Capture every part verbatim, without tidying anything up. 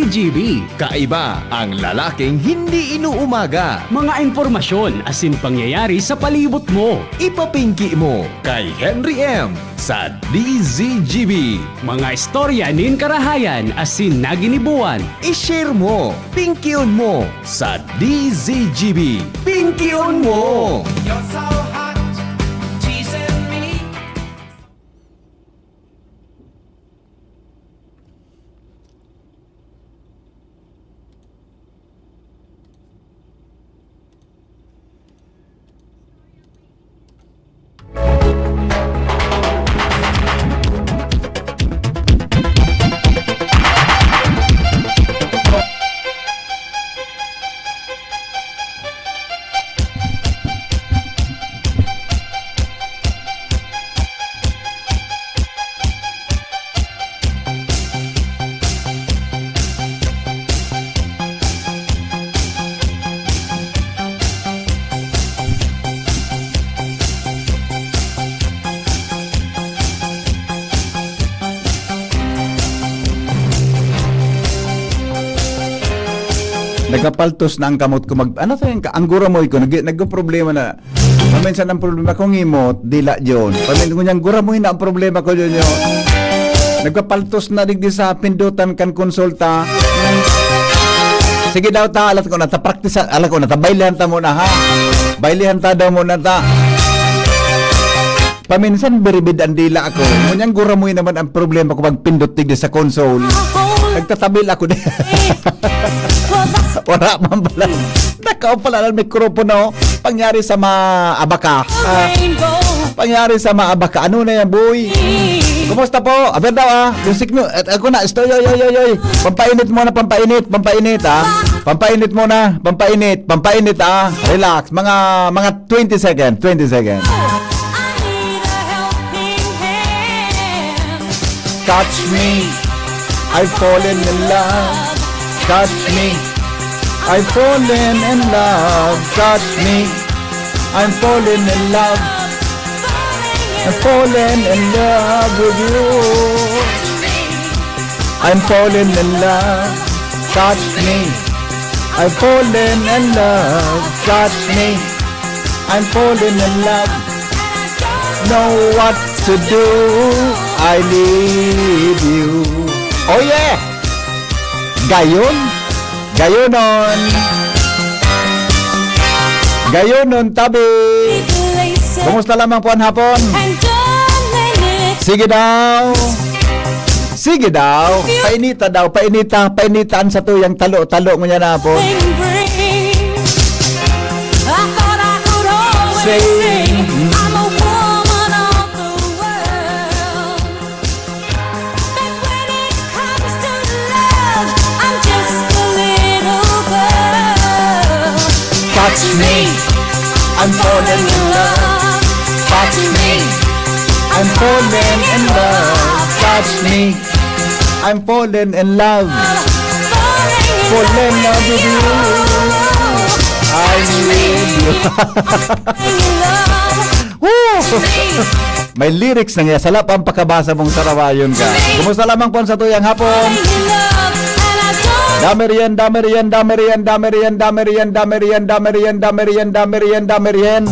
G B. Kaiba ang lalaking hindi inuumaga. Mga impormasyon asin pangyayari sa palibot mo. Ipapingki mo kay Henry M sa D Z G B. Mga istorya nin karahayan asin naginibuan. I-share mo, pingkion mo sa D Z G B. Pingkion mo! You're so hot, teasing me. Nagpapaltos na ang kamot ko. Mag-, ano to yung ka-, ang guramoy ko, nag-, nagkaproblema na. Paminsan ang problema ko, ngimot, dila yun. Paminsan ko niyang guramoy na ang problema ko yun yun. Nagpapaltos na digdi sa pindutan kan konsulta. Sige daw ta, alat ko na ta, practice, alat ko na ta, bailehan ta muna ha. Bailehan ta daw muna ta. Paminsan biribid ang dila ako. Ngunyan guramoy naman ang problema ko pagpindot digdi sa console. Nagtatabil ako di. Wala man pala. Nakaw pala ang mikropono. Pangyari sa maabaka. Ah, pangyari sa maabaka. Ano na yan, boy? Kumusta po? Aber daw ah. Yung sikno. At ako na. Estoy, oy, oy, oy, oy. Pampainit muna, pampainit, pampainit ah. Pampainit muna, pampainit, pampainit ah. Relax. Mga, mga twenty seconds, twenty seconds. I need a helping hand. Touch me, I've fallen in love. Touch me, I've fallen in love. Touch me, I'm falling in love. I'm falling in love with you. I'm falling in love. Touch me. I'm falling in love. Touch me. I'm falling in love. Know what to do. I need you. Oh yeah! Gayon? Gayonon. Gayonon, tabi. Kumusta lamang po ang hapon? Sige daw. Sige daw. Painita daw. Painita. Painita ang satuyang talo-talo ngunyan na po. Say, But when it comes to love, I'm just a little girl. Touch me, I'm falling in love. Touch me, I'm falling in love. Touch me, I'm falling in love. Falling in love with you. I need you. Woo! May lyrics na niya. Salap ang pakabasa mong sarawayon ka. Kumusta lamang po ang satuyang hapon? Dami riyan, dami riyan, dami riyan, dami riyan, dami riyan, dami riyan, dami riyan, dami riyan, dami riyan, dami riyan.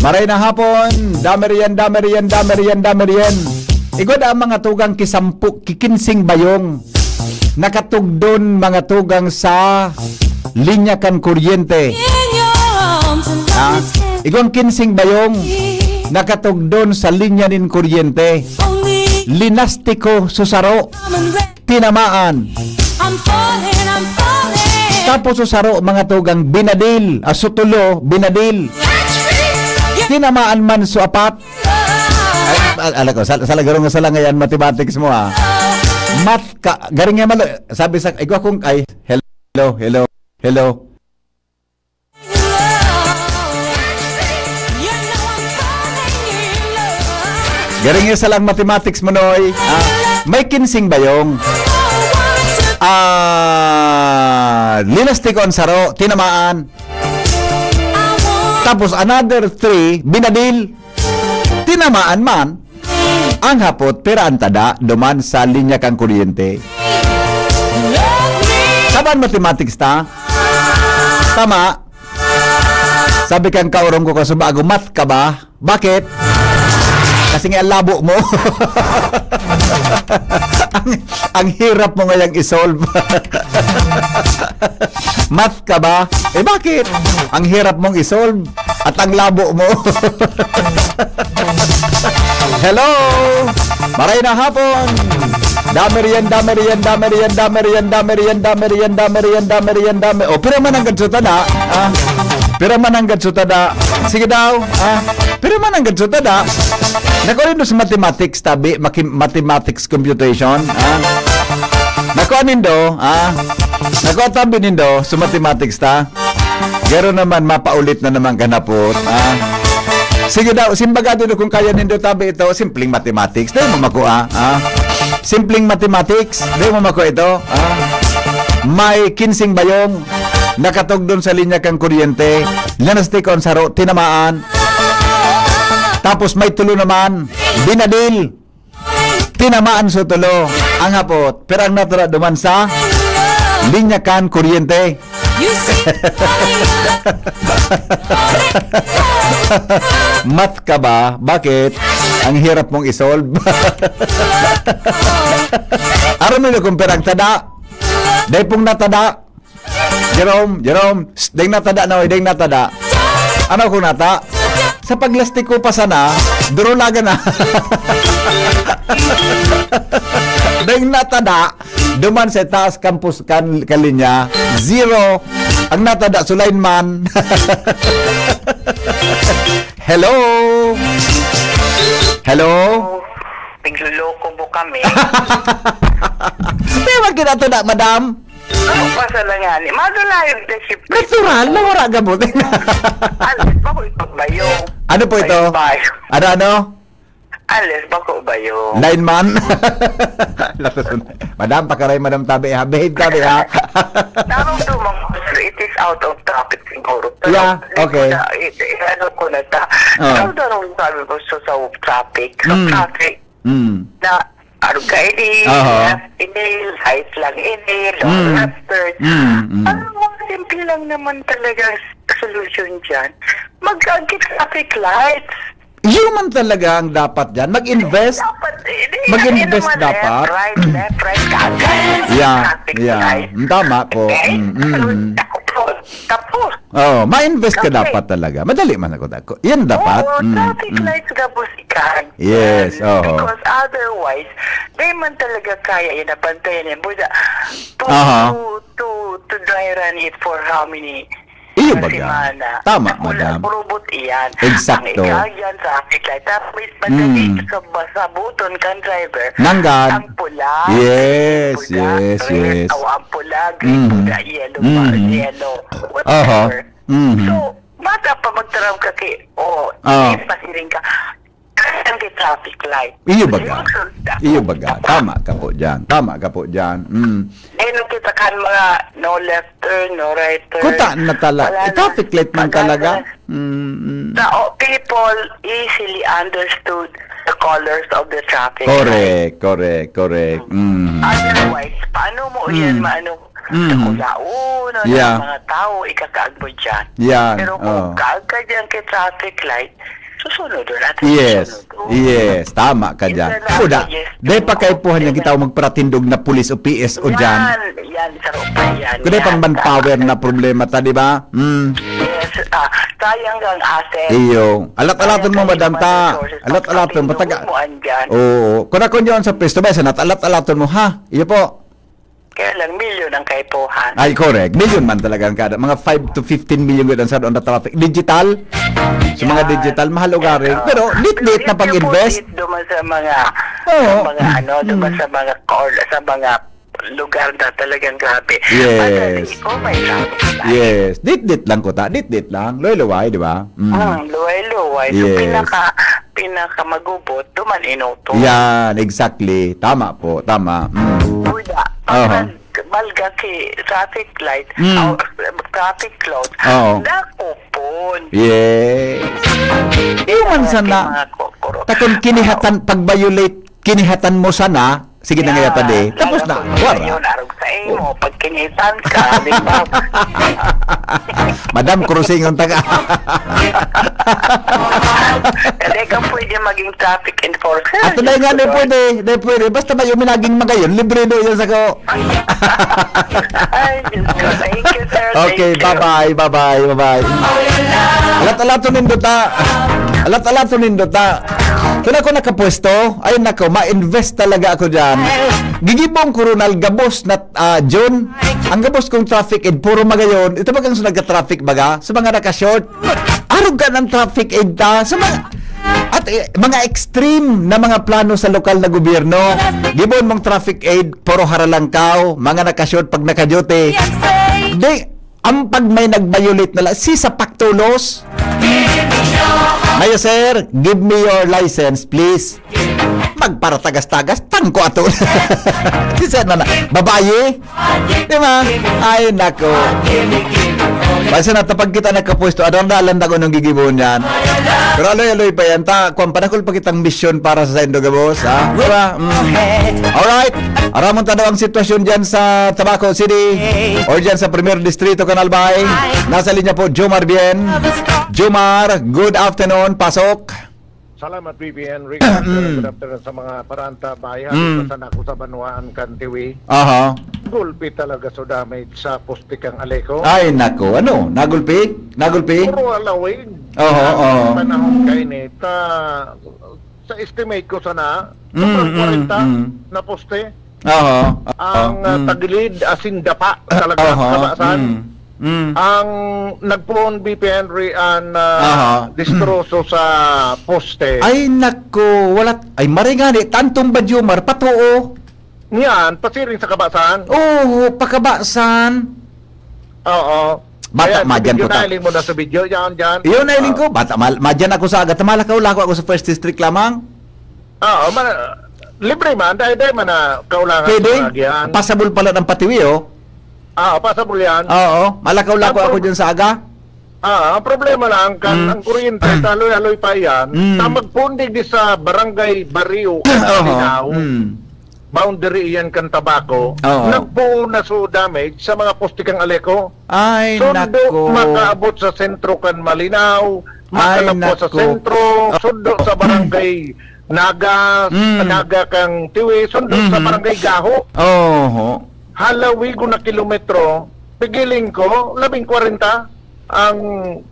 Maray na hapon, dami riyan, dami riyan, dami riyan, dami riyan. Igwa da ang mga tugang kisampu, kikinsing bayong. Nakatugdon mga tugang sa linya kan kuryente. Ha? Igwang kinsing bayong nakatugdon sa linya nin kuryente. Linastiko su saro. Tinamaan. Tapos su saro, mga tugang, binadil. Ah, su tulo, binadil. Tinamaan man su apat. Ay, al-, ala ko, sal-, sa lagaro nga sala ngayon, mathematics mo, ah. Math ka, garing nga malo, sabi sa, igwa kong, ay, hello, hello, hello. Garing nga salang mathematics mo, Noy. Ah, may kinsing bayong. Ah, linastiko ang saro, tinamaan. Tapos another three, binadil. Tinamaan man. Ang hapot, pira an tada duman sa linya kan kuryente? Taban mathematics ta? Tama. Sabi kan kaurong ko, kasubago, "Math ka ba? Bakit?" Kasi nga labo mo. ang, ang hirap mo ngayang i-solve. Math ka ba? Eh, bakit? Ang hirap mong i-solve at ang labo mo. Hello! Maray na hapon! Dami riyan, dami riyan, dami riyan, dami riyan, dami riyan, dami riyan, dami riyan, dami riyan, dami. O, pira man ang gadso tada? Ah, pira man ang gadso tada? Sige daw. Ah, pira man ang gadso tada? Naku, ano sa mathematics, tabi? Maki-, mathematics computation? Ah? Naku, anindo? Ah? Naku, tabi nindo sa mathematics ta? Garo naman, mapaulit na naman ganapot, ha? Sige daw, simbaga din kung kaya nindo tabi ito, simpleng mathematics. Di mo makuha, ha? Simpleng mathematics, di mo makuha ito, ha? May kinsing bayong, nakatugdon sa linya kang kuryente, linastik ang saro, tinamaan. Tapos may tulo naman, binadil. Tinamaan sa tulo ang hapot, pero ang natara duman sa linya kan kuryente. You see, math ka ba? Bakit? Ang hirap mong i-solve. Aram mo na kung pirang tada? Dahil pong natada, Jerome, Jerome, shh, deng natada na, oy, deng natada. Ano ko nata? Sa paglastik ko pa sana, durulagan na. Deng natada, duman sa taas campus kan, kalinya, zero. Ang natada, sulain man. Hello? Hello? Nagluloko mo kami. Di ba kinatada, madam? Ano pa sa langani? Madala yung discipline. Natural na wala gabot. Alis ba ko ito bayo? Ano po ito? Bayo, bayo. Ano, ano? Alis ba ko bayo? Lineman? Lakas na. Madam, pakaray, madam, tabi, ha? Behave, tabi, ha? Narong dumang, it is out of traffic siguro. Pero Yeah, hindi ko okay. na, i-, i-, ano ko na ta. Oh. Pero darong sabi ko sa, sa traffic, sa Mm. traffic, Mm. na, ano ka, ini, Aha. ini, light lang, ini, long Mm. after. Mm, mm. Ano, mga simple lang naman talaga solusyon dyan. Mag-, traffic lights. Yun man talaga ang dapat dyan. Mag-invest. Dapat, eh, di, Mag-invest ano naman, dapat. Left, right, left, right, kaagad. Yeah, Traffic yeah. light. Mm, tama po. Okay? Mm, mm, mm. Tapos, tapos. Oh, ma-invest ka Okay. dapat talaga. Madali man ako, ako. Yan dapat. Oo, Mm, traffic mm. lights gabos ikan. Yes, Yan. oo. Because otherwise, di man talaga kaya yan, nabantayan yan. Buda, to, Aha. to, to, to dry run it for how many Iyo na baga. semana. Tama, Wala madam. purubot iyan. Eksakto. Ang ikaw yan, traffic light. Tapos, madali Mm. sa, sa buton kan driver. Nanggad. Ang pula, Yes, pula, yes, red, yes. o ang pula, green, Mm. pula, yellow, Mhm. yellow, Aha. whatever. Mhm. So, bata pa magtaram ka kay, oh, Ah. eh, pasiring ka, ang traffic light. Iyo baga. Yung sundan. Iyo baga. Tama ka po dyan. Tama ka po dyan. Mm. Eh, nung kita kan mga no left turn, no right turn. Kuta na tala-, Wala eh, na. traffic light man Wala talaga. na. Mm, mm. Tao, people easily understood the colors of the traffic light. Correct, correct, correct. Mm. Otherwise, paano mo yan Mm. maano? Mm. Sa kulaon, o Yeah. ng mga tao, ikakaag mo dyan. Yan, Pero kung oo. kaag ka dyan kay traffic light, susunod doon at Yes. susunod doon. Yes. Tama ka dyan. Isa na, Kuda, yes. dahil pa kaipuhan niya kita magparatindog na pulis o P S o dyan. Yan, yan, sa rupa yan. Kuda Yan, pang manpower tama. na problema ta, di ba? Mm. Yes, ah, sayang ang asset. Iyo. Alat-alaton mo, Sayang madam, ang ta. resources. Alat-alaton mo, Pagkatindog taga. mo, andyan. Oo. Kung ako yun sa pwesto, ba, sa nat-alat-alaton mo, ha? Iyo po. Kaya lang, milyon ang kaipuhan. Ay, correct. Milyon man talaga ang kada. Mga five to fifteen million gud ang sa doon na traffic. Digital? Sa mga Yan. digital, mahal ugaring. Oo. Pero, lit-lit na If you put pag-invest. it duman sa mga, Oo. sa mga ano, duman Mm. sa mga cor-, sa mga lugar na talagang grabe. Yes. Madali, oh my God. Yes. Dit-dit lang kuta. Dit-dit lang. Luway-luway, di ba? Mm. Ah, luway-luway. So, Yes. pinaka, pinaka magubot, duman inuto. Yan, exactly. Tama po, tama. Mm. Kuya, Aha. pag nag-, malga ki traffic light, Mm. o traffic cloud, Oo. dako pon. Yes. Iyo man Kaya sana. mga ko-, ko-, Ta kun kinihatan, pag-violate, kinihatan mo sana, sige na nga, padi. Tapos na, wala. Yun, arog sa imo, pag kinitan ka, di ba? Madam, crossing ang taga. Talagang pwede maging traffic enforcer. At hindi nga, di pwede, di pwede. Basta may uminaging magayon, libre do yan sa ko. Ay, Diyos ko. Thank you, sir. Okay, thank you. Bye-bye, bye-bye, bye-bye. Alat-alat to nindota. Alat-alat to nindota. Kung ako nakapwesto, ay nako, ma-invest talaga ako dyan. Gigibong Coronal, gabos na, ah, June. Ang gabos kong traffic aid, puro magayon. Ito ba kang nagka-traffic baga? Sa mga naka-short, arog ka ng traffic aid ta. Sa mga, at, eh, mga extreme na mga plano sa lokal na gobyerno. Gibon mong traffic aid, puro haralangkaw, mga naka-short pag naka-duty. Di, ang pag may nag-violate na lang, si sa paktulos. Ngayon, sir, give me your license, please. Magparatagas-tagas, tangko ato. Si sir na na, babae. Di ba? Ay, nako. Basta na, tapag kita nakapwesto, adang dalan na ko nung gigibon yan. Pero aloy-aloy pa yan. Ta, kung panakol pa kitang misyon para sa saindo gabos, ha? Di ba? Mm. Alright. Aramon ta daw ang sitwasyon dyan sa Tabaco City or dyan sa Primer Distrito, Canal Bay. Nasa linya po, Jomar Bien. Jomar, good afternoon. Pasok. Salamat, B P N Rick. Good afternoon sa mga paranta, bayan. Mm. Basta na ako sa Banwaan, Kantiwi. Aha. Gulpi talaga so damage sa poste kang Aleco. Ay, nako. Ano? Nagulpi? Nagulpi? Puro alawig. Oho, Ang oho. panahon kainit. Ah, sa estimate ko sana, Mm, sobrang mm, kwarenta mm. na poste. Oho. Ang, ah, Mm. tagilid, asin dapa talaga, Oho. kabasan. Mm. Mm. Ang nagpoon, B P N Rian, ah, Aha. distroso sa poste. Ay, nako, wala, ay, maray ngani, tantong ba, Jomar, patuo? Niyan, pasiring sa kabasan. Oo, pakabasan. Oo. Bata, Kaya, madyan ko video, ta. nailing mo na sa video, yan, yan. Iyon, nailing Ah. ko. Bata, mal-, madyan ako sa aga. Tamalakaw-lako ako sa first district lamang. Oo, man, libre man. Dahil, dahil man na kaulangan Pwede? sa mga agihan. Pasabol pala ng patiwi, oh. Ah, pasabol yan. Oo, malakaw-lako Ang ako prob- dyan sa aga. Ah, ang problema lang, kan Mm. ang kuryente, Mm. taloy-aloy pa yan, Mm. ta magpundig di sa barangay Barrio, Oho. Malinaw, Mm. boundary yan kan Tabaco, Oo. nagpuon na so damage sa mga poste kang Aleco. Ay, Sundo, nako. makaabot sa sentro kan Malinaw, Ay, makalapos sa nako. sentro, sundo sa barangay Naga, Mm. Naga kang Tiwi, sundo sa Mm. barangay Gaho. Oho. Halawigon na kilometro, pigiling ko, labing kwarenta ang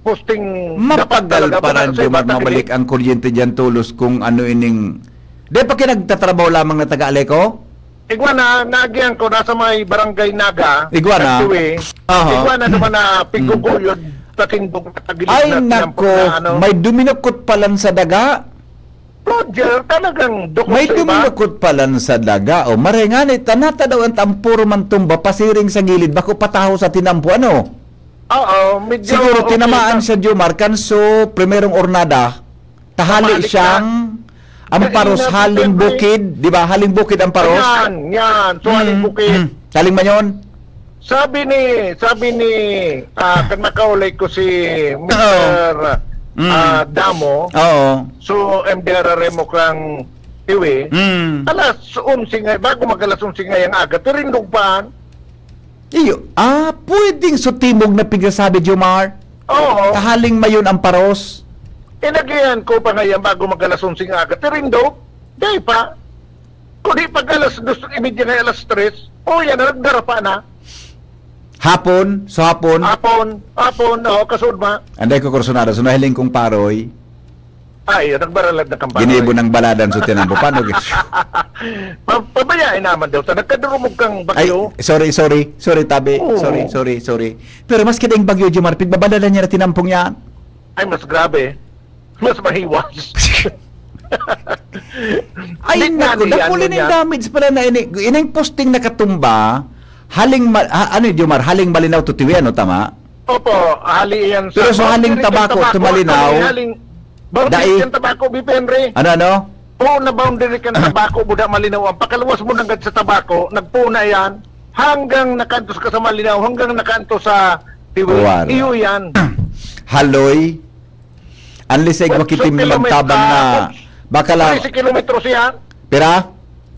posting dapat Mapagal talaga pa para rin, sa Jomar, iba mabalik tagilid. ang kuryente dyan, tulos, kung ano ining, di pa kinagtatrabaho lamang na taga Aleco? Igwa na, naagihan ko, nasa may barangay Naga, Igwa na. Nagtuwi. Aha. Igwa na naman na Mm. piguguyod, patindog na tagilid Ay, na nako, tinampok na, ano. may duminukot palan sa daga. Roger, talagang dukot May sa iba. duminukot palan sa daga. O, maray ngani, ta-, natadaw ang tampuro man tumba, pasiring sa gilid, bako pataho sa tinampo, ano? Oo, medyo Siguro okay tinamaan na. siya, Jomar, kan so, primerong ornada, tahali Tamali ka. siyang, ang Sa paros inat, haling siyempre. bukid, di ba? Haling bukid ang paros. Yan, yan. So, haling Mm, bukid. mm. Haling man yun? Sabi ni, sabi ni, ah, kan nakaulay ko si Mister, Mm. ah, Damo, Oo. so M D R R M o kang Iwi, Mm. alas onse nga, bago mag alas onse nga yung aga, tirindog pa. Iyo, ah, pwedeng sa timog na pigsasabi, Jomar? Oo. Kahaling mayon ang paros. Inagihan ko pa nga yan bago mag alas onse nga aga, tirindog, di pa. Kung di pag alas dos y media nga alas tres, o yan na, nagdarapa na. Hapon? So, hapon? Hapon, hapon, oo, kasudma. Anday ko kursunada, so nahiling kong paroy. Ay, yun, nagbaralad na kang paroy. Ginibo ng baladan, so tinampo. Paano gi- Pa-, pabayaan naman daw, ta nagkadurumog kang Ay, bagyo. sorry, sorry. Sorry, tabi. Oo. Sorry, sorry, sorry. Pero maski daing bagyo, Jomar, pigbabaladan niya na tinampong niya. Ay, mas grabe. Mas mahiwas. Ay, Di nga naku, niyan, dapuli ning ngunyan. damage pala na ini. Ining posting nakatumba, haling ma-, ha-, ano yun, Jomar? Haling Malinaw to Tiwi, ano, tama? Opo, hali yan sa Pero sa haling boundary kan Tabaco, Tabaco, tumalinaw, actually, haling boundary dai. kan Tabaco, B P Henry. Ano, ano? Oo, na boundary kan Tabaco, buda Malinaw. Ang pakaluwas mo nanggad sa Tabaco, nagpuna yan. Hanggang nakantos ka sa Malinaw, hanggang nakantos sa Tiwi. Wala. Iyo yan. Haloy. Unless ay Otso makitim kilomet-, magtabang na ah, Baka lang. Trese kilometros yan. Pira?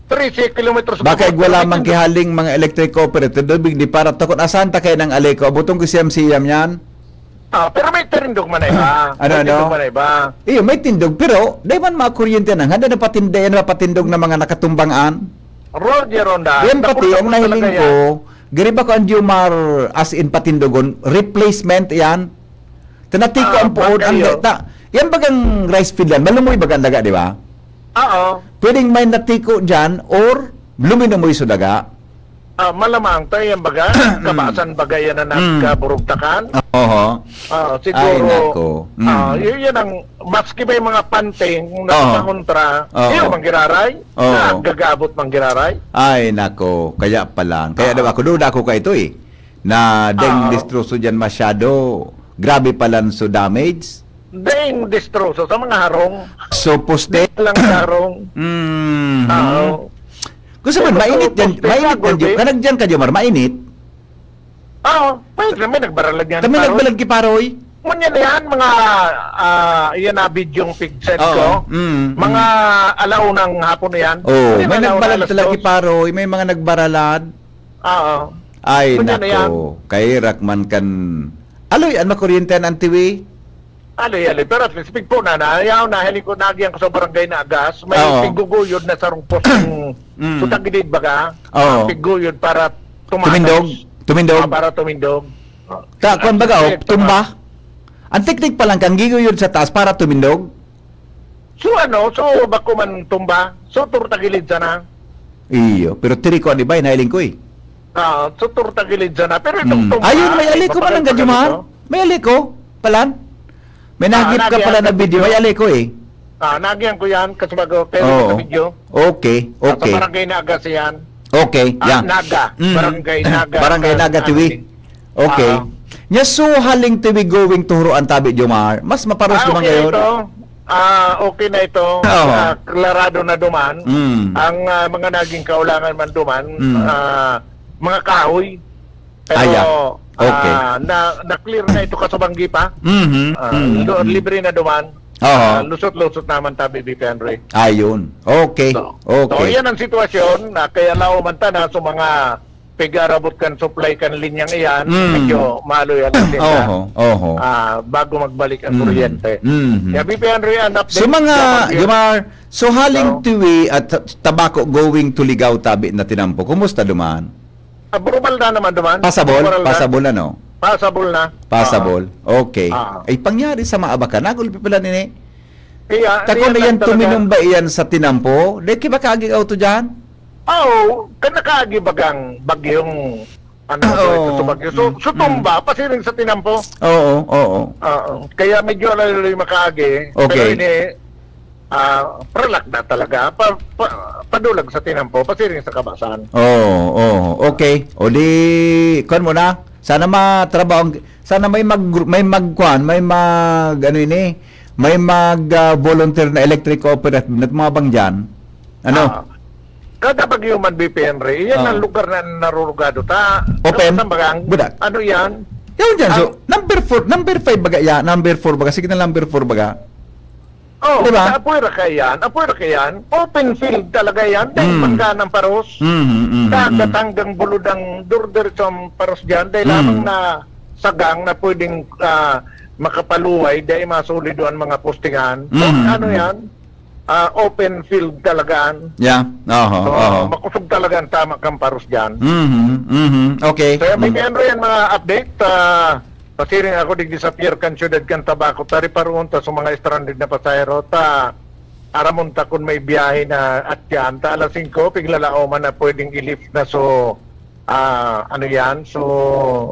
Trese kilometros Baka igwa lamang kihaling mga electric operator. Dubig di para takot. Asan ta kaya ng Aleco? Abutong ko siyam-siyam yan? Ah, pero may tindog man na iba. Ano, May ano? tindog man na iba. Iyo, may tindog. Pero, dahil man mga kuryente na, handa na patindi, ano, patindog na mga nakatumbang an. Roger Ronda. Yan pati, ang nahiling ko, giri ba ko ang Jomar as in patindogon, replacement yan? Tanatiko Ah, ang puod, ang bagay, oh. ta, yan bagang rice field yan, malumoy baga ang daga, di ba? Oo. Pwedeng may natiko dyan or luminamoy sa daga. Ah, malamang tayo yan baga, kabasan baga yan na Mm. nagkaburugtakan. Oho. Ah, Ay, siguro, nako. Mm. ah, yun, yun ang, maski may mga panting na Oo. pangontra, Oo. yun, manggiraray, Oo. nagagabot manggiraray. Ay, nako. Kaya pa lang. Kaya Ah. daw ako, duda ako ka ito eh. Na deng Ah. destroso dyan masyado. Grabe pala so damage. Deng destroso sa mga harong. So, poste? Di lang sa harong. Mm. Oo. Gusto mo, Pero mainit sa dyan. poste Mainit sa dyan, gulpi? Jomar. Kanag dyan ka, Jomar. Mainit. Oo. Mainit na may nagbaralad yan, Kami Paroy. nagbalad ki Paroy. Ngunyan yan, mga, ah, yan na bidyong pigset Oo. ko. Mm, Mga mm. alaunang hapon na yan. Oo. Yan May na, nagbalad alauna, alas talaga ki dos. Paroy. May mga nagbaralad. Oo. Ay, Ngunyan na nako. yan. Kairak man kan Aloy, an makuryente an antiwi? Aloy, aloy. Pero at least, pigpuna na. Ayaw na, hiling ko, nagiyan ko sa barangay na Agas. May Oo. pigguguyod na sarong posting Mm. sa tagilid baga. Oo. Pigguyod para tumatas. Tumindog? Tumindog? Ah, para tumindog. Ta, kwan baga, oh, Yes, tumba? Ang teknik pa lang, kang giguyod sa taas para tumindog? So ano, so bako man tumba. So, turtagilid sana. Iyo, pero tiri ko, di ba, hinahiling ko eh. Ah, so, turtagilid sana. Pero itong Mm. tumba, Ayun, may iba aliko pa man ang ganito, gadyo, mahal. ganito. May aliko, palan. May Ah, nagip ka lagi pala ang na video, video. may aliko eh. Ah, nagyan ko yan, kasi bago, pero Oo. sa video. Okay, Ah, sa okay. barangay na Agas yan. Okay, Ah, yeah. Naga. Mm. Barangay Naga. Barangay Sa Naga, Tiwi. Antique. Okay. Ah. Nya, so, haling Tiwi going to Huroan tabi, Jomar, mas maparos Ah, duman okay na ngayon. ito. Ah, okay na ito. Oo. Ah, klarado na duman. Mm. Ang, ah, mga naging kaulangan man duman, Mm. ah, mga kahoy. Pero, Ah, yeah. Okay. ah, na, na-clear na ito kasubanggi pa. Mhm. Ah, Mm, lo-, mm. libre na duman. Oo. Ah, lusot-lusot naman tabi, B P Henry. Ayun. Okay. So, Okay. so, yan ang sitwasyon na kaya laoman ta na sa mga pig-arabot kan supply kan linyang iyan, Mm. medyo maloy ang atin na, Oho, oho. ah, bago magbalik ang Mm. kuryente. Mm. Kaya, B P Henry, an update Sa mga, sa mga Jomar, so haling So, Tiwi at Tabaco going to Ligao tabi na tinampo, kumusta duman? Ah, brumal na naman duman. Pasabol? Brumal na. Pasabol, ano? Pasabol na. Pasabol. Ah. Okay. Ah. Ay, pangyari sa mga abaka. Nagulpi pala nini. Iya, Takon iya na yan, lang talaga. Tuminumba iyan sa tinampo. Di ki ba kaaging auto dyan? Oo, kan nakaagi bagang bagyong, ano, Oo. ito sa bagyo. So, Mm, so, mm. tumba, pasiring sa tinampo. Oo, oo. Oo. Kaya medyo alaloy makaagi. Okay. Pero ini, ah, pralak na talaga. Pa, pa, padulag sa tinampo, pasiring sa kabasan. Oo, oo. Okay. O di, kuwan mo na. Sana matrabaho ang, sana may mag, may magkuwan, may mag, ano ini, may mag, ah, volunteer na electric operative na mga bang dyan. Ano? Ah, kada bagyo man, B P N Ray, iyan Ah. ang lugar na narurugado ta. Open? Ano, saan ba ang, Budak. ano yan? Yun dyan, so, Ang number four, number five baga yan, number four baga, signal number four baga. Oh, Di ba? sa apoy ra kaya yan, apoy ra kaya yan. Open field talaga yan, dahil Mm. bangga ng paros. Mm, mm, mm, Dagat mm. hanggang bulod ang durdiretso ang paros dyan, dahil Mm. lamang na sagang na pwedeng, ah, makapaluway, dahil masulido ang mga postingan. Mm, Kung ano mm. yan, ah, open field talaga. Yeah, oho, So, oho. makusog talaga ang tama kang paros dyan. Mhm, mhm. Okay. So, yan, Mm. may meron yan mga update. Ah, pasiring ako digdi sa pier kan siyudad kan Tabaco. Tari paruon ta sa mga stranded na pasahero. Ta, aramon ta kung may biyahe na at yan. Ta alas singko, piglalaoman na pwedeng i-lift na so, ah, ano yan? So,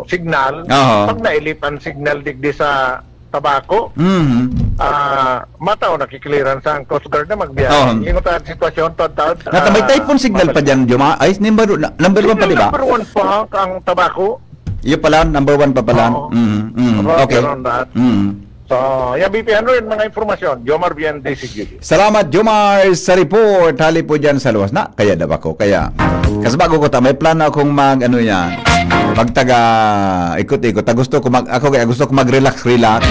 signal. Oho. Pag nailip ang signal digdi sa Tabaco, Mhm. ah, matao nakiklearance ang Coast Guard na magbiyahe. Oo. Ingot ang sitwasyon, taon-taon, Nata, may ah, typhoon signal pa mabalik. dyan, Joma? Ay, number, na-, number one pa, Signal di ba? number one pa ang Tabaco. Yun pala, number one pa pala. Oo. Mhm, mhm. Roger Okay. on that. Mhm. So, yan, B P Henry, mga impormasyon. Jomar, B N D C G. Salamat, Jomar, sa report. Hali po dyan sa luwas na. Kaya daw ako. Kaya, kasi bago ko ta, may plano akong mag, ano yan, magtaga, ikot-ikot. Ta gusto ko mag, ako kaya gusto ko mag-relax-relax.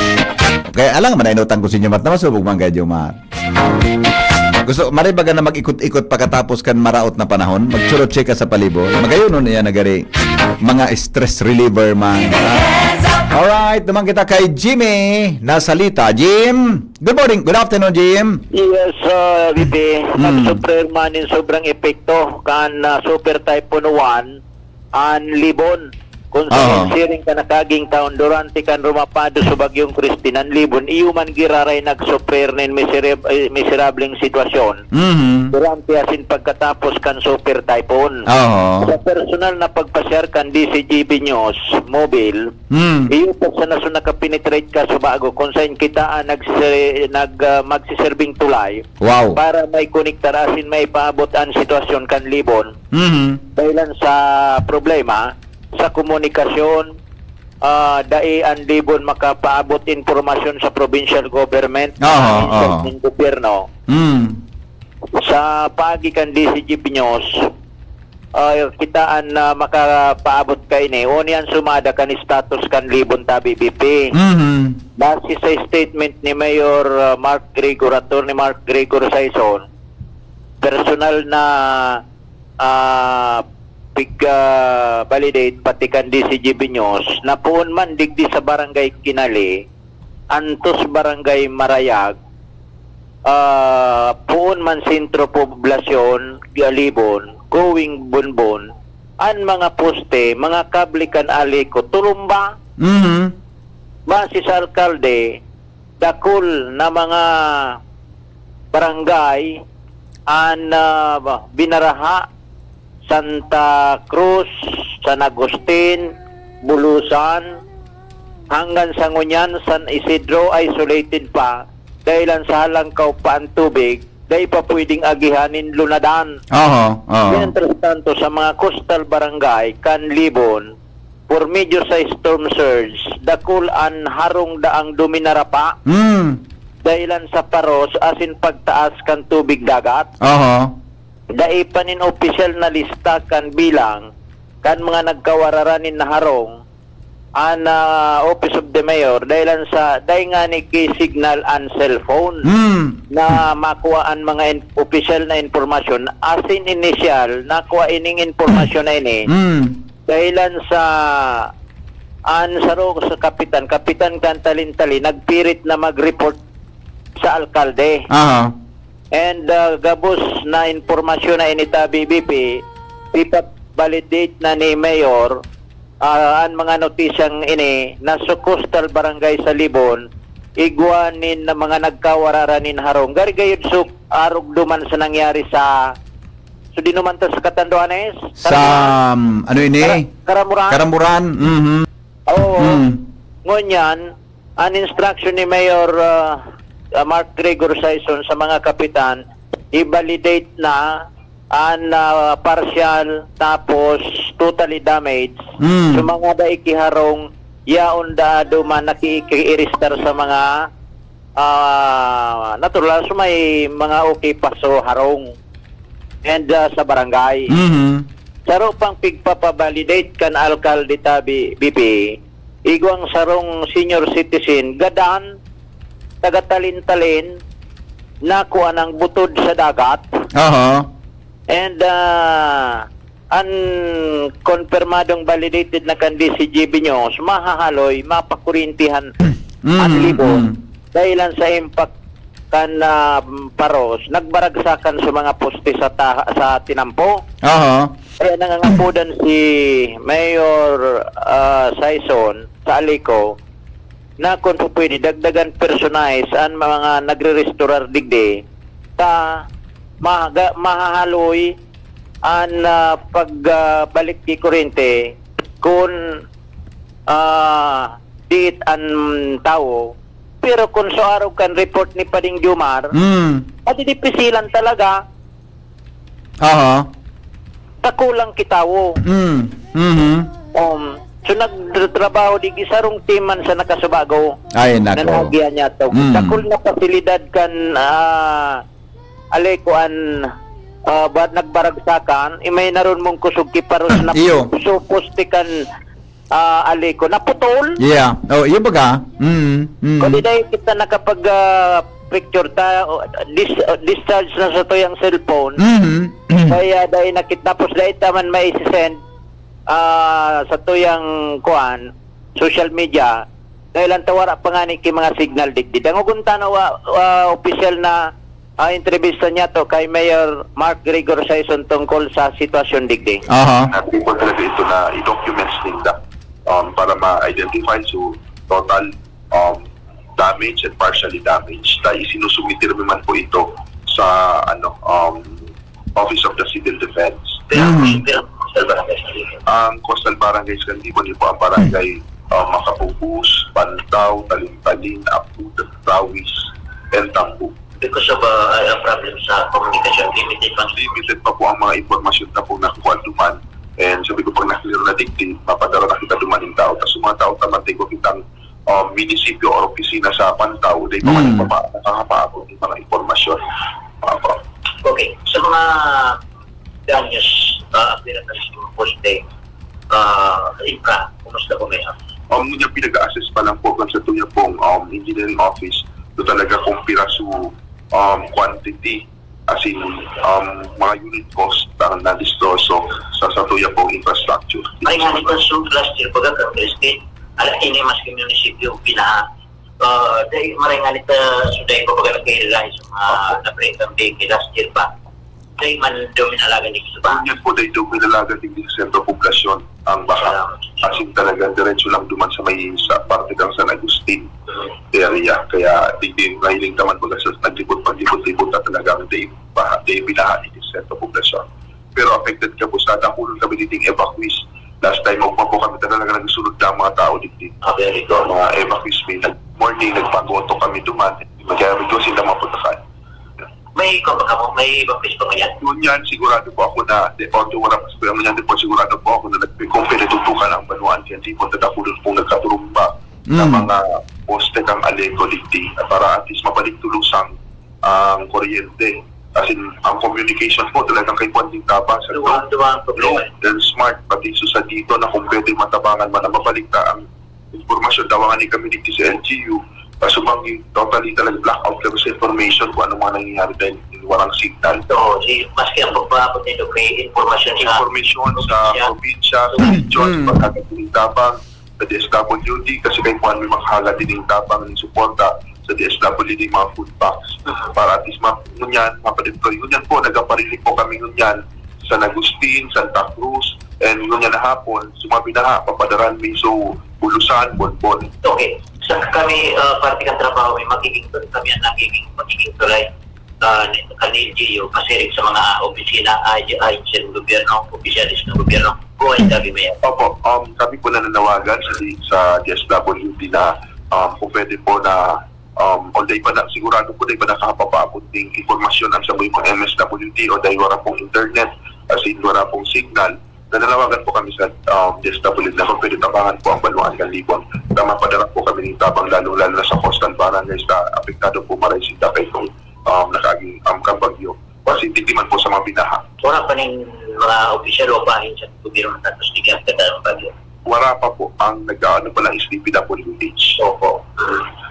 Kaya alang man, inutang ko si Jomar. Tama, subog man kay Jomar. Gusto, mare baga na mag-ikot-ikot pagkatapos kan maraot na panahon? Magchurotse ka sa palibot? Magayonon niya na gari. Mga stress reliever man. Alright, naman kita kay Jimmy Nasalita. Jim, good morning, good afternoon, Jim. Yes, uh, V P. Mm. Nag-suffer man in sobrang epekto kan uh, Super Typhoon Juan an Libon. Kung sa Aha. siring ka nakaging taon durante kan rumapado sa Bagyong Christine an Libon, iyo man giraray nag-suffer nin miserab- eh, miserableng sitwasyon Mhm. durante asin pagkatapos kan Super Typhoon. Aha. Sa personal na pagpasyar kan D C G B News Mobile, Mm. iyo pa sa naso nakapenetrate ka sa bago kung saan kita ang nagse- nag, ah, magsiserbing tulay Wow. para may konektar asin may paabot an sitwasyon kan Libon. Mhm. Dahilan sa problema sa komunikasyon, ah, dai an Libon makapaabot impormasyon sa provincial government, Aha, sa aha. ng gobyerno. Mm. Sa paagi kan D C G B News, ah, kita an ah, makapaabot kaini. Uni an sumada kan status kan Libon tabi, V P. Mhm. Base sa statement ni Mayor ah, Mark Gregor, Attorney Mark Gregor Saison, personal na ah, pig-validate pati kan D C G B News na poon man digdi sa Barangay Kinali, antos Barangay Marayag, ah, poon man sentro poblasyon, Galibon, going Bonbon, an mga poste, mga kable kan Aleco, tulumba. Mhm. Base sa alkalde, dakul na mga barangay an ah, binaraha, Santa Cruz, San Agustin, Bulusan, hanggang sa ngunyan, San Isidro, isolated pa, dahilan sa halangkaw pa an tubig, dai pa pwedeng agihan nin lunadan. Aha, aha. Mientras tanto, sa mga coastal barangay kan Libon, por medyo sa storm surge, dakul an harong daang duminarapa Mm. dahilan sa paros asin pagtaas kan tubig dagat. Aha. Dai pa nin opisyal na lista kan bilang kan mga nagkawararan nin harong an ah, Office of the Mayor dahilan sa dai ngani ki-signal an cellphone Mm. na makuha an mga in- opisyal na impormasyon. Asin inisyal, nakuha ining impormasyon na ini Mm. dahilan sa an saro sa kapitan, kapitan kan Talintali, nagpirit na mag-report sa alkalde. Aha. And ah, gabos na impormasyon na initabi, V P, ipa-validate na ni Mayor ah, an mga notisyang ini na sa coastal barangay sa Libon, igwa nin mga nagkawararan nin harong. Gari gayud so arog duman sa nangyari sa, so dinuman ta sa Catanduanes? Sa, um, ano ini? Kara- Karamuran? Karamuran. Mhm. Oo. Mm. Ngunyan, an instruction ni Mayor ah, ah, Mark Gregor Saison sa mga kapitan, i-validate na an ah, partial tapos totally damaged. Mm. So mga dai ki harong, yaon da duman nakikiiristar sa mga ah, natural, so may mga okay pa so harong and ah, sa barangay. Mhm. Saro pang pigpapabalidate kan alkalde tabi, V P, igwang sarong senior citizen, gadan, taga Talin-Talin, na kuan ang butod sa dagat. Aha. And ah, an konpermadong validated na kan D C G B News, mahahaloy, mapakurintihan Mm, an Libon. Mm. Dahilan sa impact kan ah, paros, nagbaragsakan sa mga poste sa ta- sa tinampo. Aha. Kaya nangangapodan si Mayor ah, Saison sa Aleco na kung pwede, dagdagan personalize an mga nagre-restorar digdi ta maga- mahahaloy an ah, pagbalik ki kurente kun ah, diit an tawo. Pero kun sa arog kan report ni Pading Jomar, Mm. madidipisilan talaga Aha. ta kulang ki tawo. Mm. Mhm. Um, so nagtrabaho digdi sarong team man sa nakasubago Ay, na nako. nahagihan niya to. Mm. Dakul na pasilidad kan ah, Aleco an ah, ba, nagbaragsakan, imay naron mong kusog ki paros na Iyo. supos ti kan ah, Aleco. Naputol. Yeah. Oh, iyo baga. Mm. Mm. Kundi dahil kita nakapag ah, picture ta, o, dis-, o, discharge na sa tuyang cellphone. Mhm. Kaya dai nakit-, tapos dai ta man maisisend, ah, sa tuyang kuan, social media. Dahil ang tawara pa nga ni ki mga signal digdi. Dangogon ta na wa, wa, opisyal na, ah, entrevista niya to kay Mayor Mark Gregor Saison tungkol sa sitwasyon digdi. Aha. Nag-report talaga ito na i-documents ninda, um, para ma-identify. So, total, um, damage and partially damaged. Dahil isinusubmit naman po ito sa, ano, um, Office of the Civil Defense. Mhm. Ang coastal barangays kan Libon, yun po ang barangay, uh, Makabugus, Pantaw, Talintalin, Apud, Rawis, and Tambo. Because of, uh, a problem sa communication, limited pa. Limited pa po ang mga impormasyon na po nakuha duman. And sabi ko, pag na-clear na digdi, mapadara na kita duman yung tao. Tapos yung mga tao naman, tayo kitang, um, munisipyo or opisina sa Pantaw, dahil pa man Mm. nagpapa-, nakakapaabot yung mga impormasyon. Apo. Okay. Sa mga danyos, ah, appearance ng poste, ah, infra, kumusta po, Mayor? Um, yung pinag-a-assess pa lang po kan sa tuya pong, um, engineering office, ito talaga kung piraso, um, quantity, as in, um, mga unit cost na na-destroy sa, sa tuya pong infrastructure. Ay, nga nito, so, last year, pagka kan Christine, ala, ini mas munisipyo, pinaha, ah, dahil maray nga nito, so, dahil ko pagka nagkailalay sa mga naprintang bake last year pa, dahil man daw minalagan dito sa bahay. Yun po, dahil daw minalagan din sa sentro poblasyon ang baha. As in, talagang diretso lang duman sa may, sa parte ng San Agustin area. Kaya, di, di, mahiling naman baga sa naglibot-paglibot-libot na talagang di, baha, di binaha ni sentro poblasyon. Pero affected ka po sa dakulon kami dito yung evacuees. Last time, ugma po kami talaga nagsunod na ang mga tao dito. Ah, very good. Mga evacuees, may nag-, morning, nagpagoto kami duman. Kaya medyo sila mga putakan. May ikaw ba kamo? May evacuees pa ngayon? Ngunyan, sigurado po ako na, de, although wala pa sa ngayon, di po sigurado po ako na nagpikumpiritutukan ang banwaan kaya di po tatakulon pong nagkaturumba na Mm. mga poste kang Aleco, digdi, para at least mabalik tulusang ang kuryente. As in, ang communication po talagang kay Juan Dintaba sa Duwang, duwang problema. Globe and Smart, pati so sa dito na kung pwede matabangan man ang mabalik na ang impormasyon, tawangan ni kami digdi sa L G U, kaso bang totally talaga blackout kami sa information kung anong mga nangyayari dahil walang signal. So, si, maski ang pagpaabot nito kay impormasyon sa Information sa probinsya. Probinsya, sa region, Mm. pagkakatiling tabang, sa D S W D, kasi kay Juan may makahagad din yung tabang ng suporta sa D S W D, mga food packs. Para at least ma-, ngunyan, mapadeploy. Ngunyan po, nagkaparili po kami ngunyan sa San Agustin, Santa Cruz, and ngunyan na hapon, sumabi na ha, papadaran mi so Bulusan, Bonbon. Okay. Sa kami, ah, parte kan trabaho, may magiging, kami ang nagiging, magiging tulay, ah, ni, kan L G U, kasi sa mga opisina, ay, ay, sa gobyerno, opisyalis ng gobyerno, kung ay sabi mo yan. Opo, um, kami po nananawagan sa, sa D S W D na, um, kung pwede po na, um, o dahil pa na, sigurado po dahil pa nakakapaabot ng impormasyon ang sa mga M S W D o dahil wala pong internet, as in wala pong signal, nananawagan po kami sa, um, D S W D na kung pwede tabangan po ang banwaan ng Libon na mapadara po kami ng tabang, lalong-lalo na sa coastal barangays na apektado po maray sinda kay itong, um, nakaaging, um, kabagyo. Positive man po sa mga binaha. Wala pa ning mga opisyal o bahin sa gobyerno na tapos bigyan ka ng bagyo? Wala pa po. Ang nag-aano pa lang is D P W H. Opo.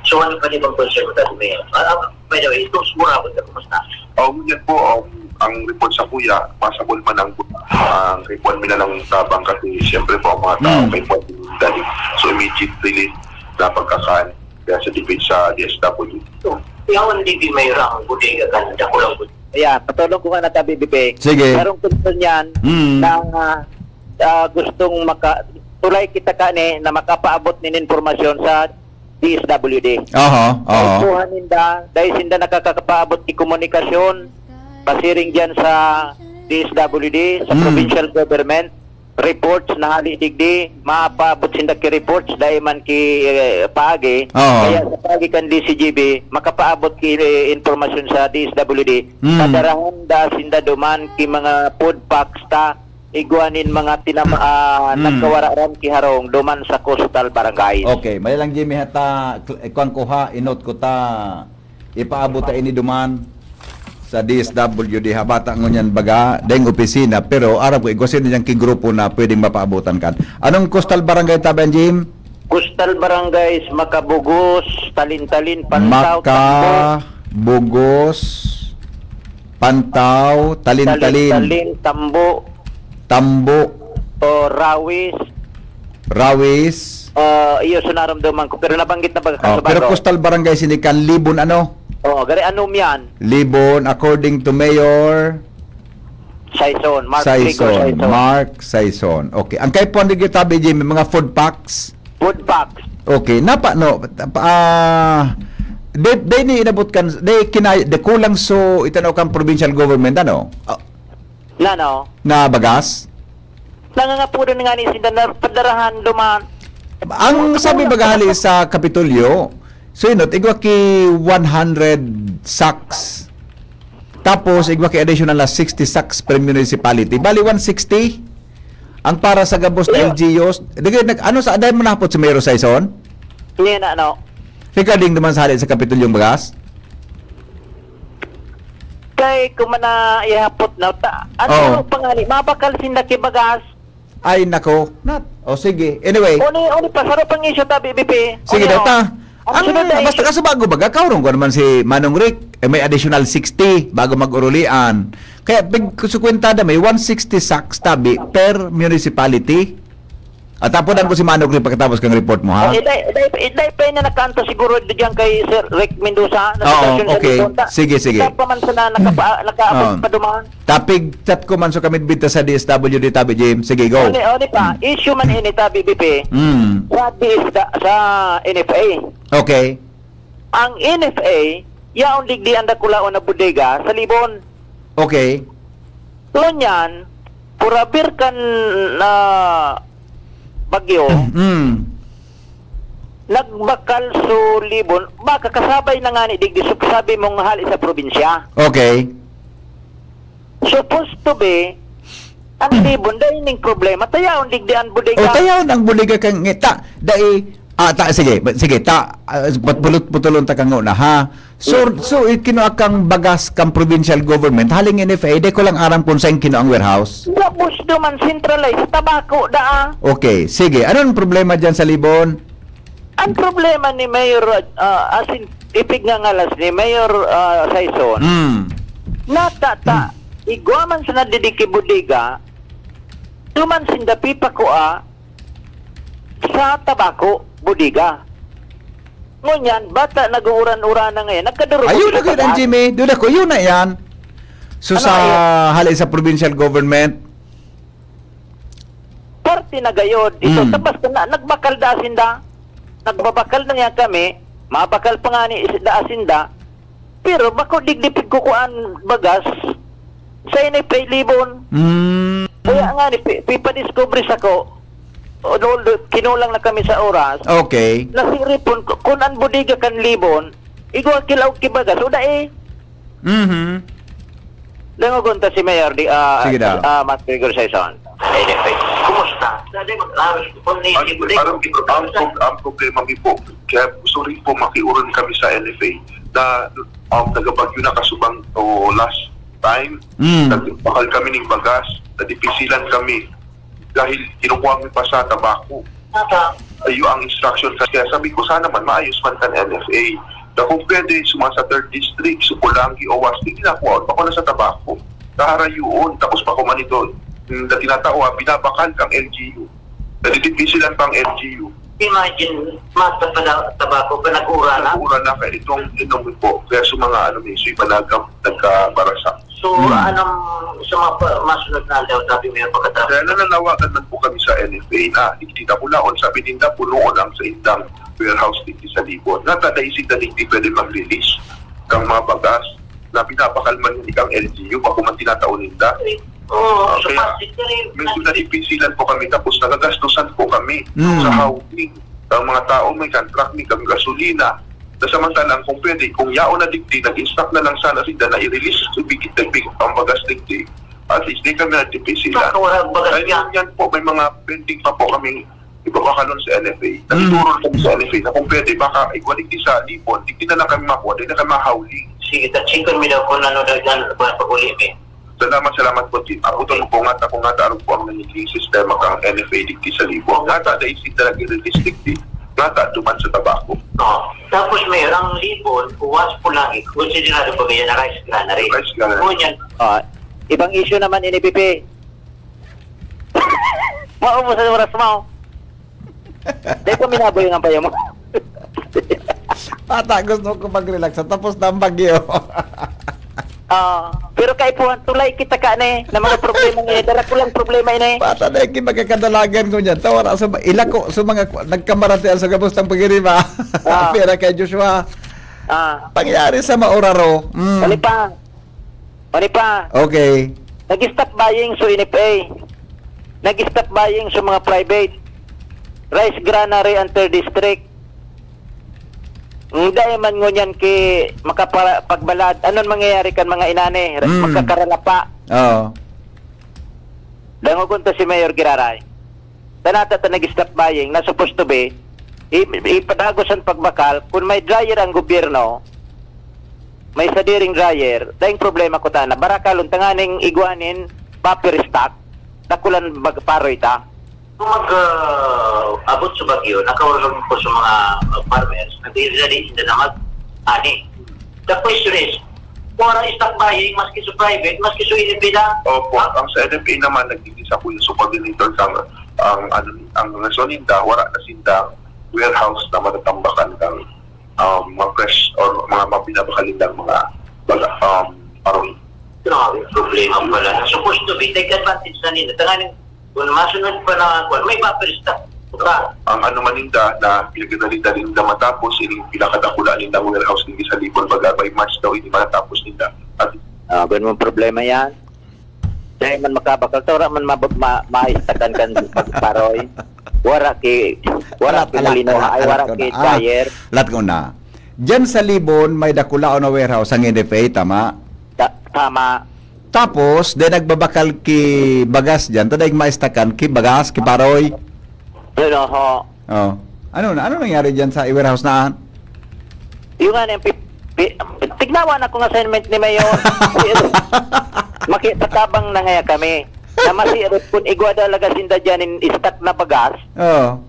So, ano pa rin bang concern mo tayo, Mayor? Ah, ah, by the way, itong Sumurabot na kumusta? Oh, yun po, um, ang report sa kuya, masabol man ang, ang kay Juan Mina ng tabang kasi siyempre po ang mga tao Mm. kay Juan Mina dali. So, immediate relief na pagkakan kaya sa D P H sa D S W. So, yaon di di may rang bodega kan dakulang bodega. Yeah, patulong ko nga na tabi, Bibi. Sige. Karong concern yan Mm. na, ah, ah, gustong maka-, tulay kita kani na makapaabot nin impormasyon sa D S W D. Aha, aha. Kuha ninda, dahil sinda nakakapaabot ni komunikasyon, pasiring dyan sa D S W D, sa Mm. provincial government, reports na hali digdi, mapaabot sinda ki reports, dahil man ki, eh, paagi. Oo. Kaya sa paagi kan D C G B, makapaabot ki, eh, impormasyon sa D S W D. Mm. Padarahan da sinda duman ki mga food packs ta, igwa nin mga tinama-, ah, Mm. nagkawararan ki harong duman sa coastal barangay. Okay, may lang, Jimmy, hata, kl-, eh, kuwan ko ha, inot ko ta, ipaabot ta ini duman sa D S W D ha, bata ngunyan baga, dayong opisina, pero aram ko, igwa sino dyan ki grupo na pwedeng mapaabotan kan. Anong coastal barangay taban, Jim? Coastal barangays, Makabugos, Talintalin, Pantaw, Maka-, Tambo. Bugos, Pantaw, Talintalin, Talintalin, Tambo, Tambo, o Rawis. Rawis. Ah, iyo, so naramdaman ko. Pero nabanggit na ba Oh, sa pero bago? Coastal Barangay Sinikan, Libon ano? Oo, gari, Anom yan. Libon, according to Mayor Saison, Mark Saison, Rigor Saison. Mark Saison. Okay. Ang kay Juan Rigor Tabi, Jim, may mga food packs? Food packs. Okay. Napa, no? Ah, de, de ni inabot kan, de kinay, de kulang so itanaw kan provincial government, ano? Ah, Nano? Na bagas? Nangangapuran nga ni sinda na padarahan duman. Ang sabi baga hali sa Kapitolyo, so yun, igwa ki one hundred sacks. Tapos, igwa ki additional na sixty sacks per municipality. Bali, one sixty. Ang para sa gabos na Iyo. L G Us. Dagay, nag, ano sa, dahil mo nahapot si Mayor Saison? Hindi na, ano? Regarding naman sa hali sa Kapitolyong bagas? Kay, kung mana ihapot na, ta, ano Oo. pa nga ni, mabakal sinda ki bagas? Ay, nako. Not. O, sige. Anyway. Uni, uni pa, saro pang isyu ta, B B P. Sige, Uni, daw oh. ta. Ang Ang, sunod ay basta kaso bago baga, kaurong ko naman si Manong Rick, eh, may additional sixty bago mag-urulian. Kaya, pig, sa kwenta na may one sixty sacks tabi per municipality. At tapodan ko si Manong Rick pagkatapos kang report mo, ha? Oh, iday, iday, iday pa yun na nakanto siguro diyan kay Sir Rick Mendoza, na Oo, sitwasyon sa okay. Liponta. Sige, sige. Ikaw pa man sana nakapa-, nakaabot Oo. pa duman. Tapig chat ko man so kami bita sa D S W D tabi, James. Sige, go. Oni, oni pa, issue man ini ta, B B P. Mm. Sa D S da, sa N F A. Okay. Ang N F A, yaon digdi ang dakulaon na bodega sa Libon. Okay. Ngunyan, purabir kan, ah, bagyo, Mm. nagbakal so Libon, baka kasabay na nga ni digdi, so sabi mong hali sa probinsya. Okay. Supposed to be, ang Libon, dai ning problema. Tayaon digdi ang bodega. O, tayaon ang bodega kang ngita. Dai, ah, ta, sige, ba, sige, ta, ah, put-, putulon ta kang una, ha? So, so, i-, kinua kang bagas kang provincial government, haling N F A, di ko lang aram kung saan kinua ang warehouse. Gabos duman, centralized, sa Tabaco, daa. Okay, sige. Anong problema dyan sa Libon? Ang problema ni Mayor, ah, as in, ipig nga ngalas ni Mayor, ah, Saison, Mm. natata, Mm. igwa man sa nadidiki bodega, duman sinda pipakua sa Tabaco bodega. Ngunyan, bata nag-uuran-uran na ngayon, nagkadurog Ayun na sa kayo, taas. Jimmy. Doon ako, yun na yan. So, Ano sa kayo? Hali sa provincial government, Parte na gayod. Ito, Mm. tabas na, nagbakal da sinda. Nagbabakal na nga kami. Mabakal pa nga ni is-, da sinda. Pero bako digdi pigkukuan bagas sa N F A Libon. Mm. Kaya nga ni, pi-, pipadiscovery sa ko. Although kinulang na kami sa oras. Okay. Nasiripon ko, kun ang bodega kan Libon, igwa kilaog ki bagas, o dai. Mhm. Dangogon ta si Mayor di, ah, Sige daw. ah, Mas Gregory Saison. Anyway, kumusta? Dali, mag-aral ko ni Ang, parang ang, ang, ang problema mi po, kaya gusto rin po makiuron kami sa N F A na, um, nagabagyo na kasubang o last time, Mm. nagbakal kami ning bagas, nadipisilan kami. Dahil kinukuha mi pa sa Tabaco. Tama. Iyo ang instruction. Kaya sabi ko, sana man maayos man kan N F A. Na kung pwede, suma sa third district, Supulangi o Wasti, ginagawa, bako na sa Tabaco. Kaharayoon. Tapos bako man ito, hmm, na tinatao, ah, binabakal kang L G U. Nadidipisilan pa ang L G U. Imagine, mata pa na Tabaco, pa nag-ura na. Nag-ura na, kaya itong, itong po. Kaya sa mga, ano, may suy panagam, nagkabarasa. So, Hmm. anong sa mga pa-, masunod na aldaw, sabi mo yung pagkatapos? Kaya nananawagan man po kami sa N F A na, hindi na kulaon, sabi ninda, punoon ang sa indang warehouse dito sa Libon. Nata, naisip na hindi pwede mag-release kang mga bagas na pinapakalman ni kang L G U, bako man tinatao ninda. Oo, Ah, so, kaya, plastic na rin. Medyo nadipisilan po kami, tapos nagagastusan po kami Hmm. sa housing. Ang mga tao, may contract, may kang gasolina. Na samantalang kung pwede, kung yaon na digdi, nag-instruct na lang sana sila na i-release sa bigit na big ang bagas digdi. At least, di kami natipid sila. Baka wala bagas Dahil yan. Yan po, may mga pending pa po kami ibabakalon sa N F A. Hmm. Nagturo kami sa N F A na kung pwede, baka iguan digdi sa Libon, digdi na lang kami makuha, di na kami mahawli. Sige, ta-check kami daw kung ano daw dyan, pag-uli, eh. Salamat, salamat po, Chief. Abutan mo po nga, ta, kung nga ta, ano po ang nagiging sistema kang N F A digdi sa Libon. Nga ta, naisip na naging realistic di. Nga ta, duman sa Tabaco. Oo. Tapos, Mayor, ang Libon, Huas, Pulangit, konsiderado ba kaya na rice granary? Rice granary. Ngunyan, Ah, ibang issue naman ini, P P. Maubos ang oras mo. Dahil ko minaboy ang payo mo. Ata gusto ko mag-relax sa tapos na ang bagyo. Ah, pero kaipuhan, tulay kita ka ni na mga problema ini. Dara ko lang problema ini. Pata na yung magkakadalagan ko niyan. Tawara sa ilako sa mga kwa- nagkamaratian sa gabos ng pagiriba. Ah. Pira kay Joshua. Ah, Pangyari sa mauraro. Mm. Mali pa. Mali pa. Okay. Nag-stop buying sa N F A. Nag-stop buying sa mga private. Rice granary under district. Hindi man ngunyan ki makapagbalad. Anong mangyayari kan mga inani? Mm. Magkakaralapa. Oo. Dangogon ta si Mayor Giraray. Tanata ta nag-stop buying na supposed to be i- ipadagos ang pagbakal. Kung may dryer ang gobyerno, may sadiring dryer, daing problema ko tana. Barakalon tanganing igwanin, buffer stock, dakulan bag- paroy ta. Kung mag-abot sa bagyo, nakaurang ko sa mga uh, farmers, nagdidali sila na mag-ani. The question is, kung wala stock buying, maski sa private, maski sa N F A na. Opo, ang sa N F A naman, nagiging sa kuya sa coordinator sa ang ano ang rason ninda, wala na sinda warehouse na matatambakan ng um, mga fresh or mga mabinabakal nilang mga baga, um, aron. Grabe, problema pala. Supposed to be, take advantage na nila. Tanganing, kung masunod pa na, kung may buffer stock. Diba? Ang ano man ninda na pinagdadali-dali ninda matapos, ining pinakadakula nindang warehouse ninda sa Libon, baga by March daw, hindi matatapos ninda. At Ah, ganun ang problema yan. Dahil man makabakal, ta wala man mab- ma- maistakan kan pag- paroy. Wara ki, wara Alat, ki alat, malino, alat, ay alat wara ko ki na. Ah, dryer. Alat ko na. Diyan sa Libon, may dakulaon na warehouse ang N F A, tama? Ta- tama. Tapos, then nagbabakal ki bagas diyan. Taday maistakan ki bagas, ki paroy. Pero ho, Oh. Ano na? Ano nangyari diyan sa warehouse na? Yung nga, yung pi- pi- tignawan akong assignment ni Mayor. Pero makipatabang na ngaya kami. Na masirot kung igwa talaga sinda dyan in stock na bagas Oh.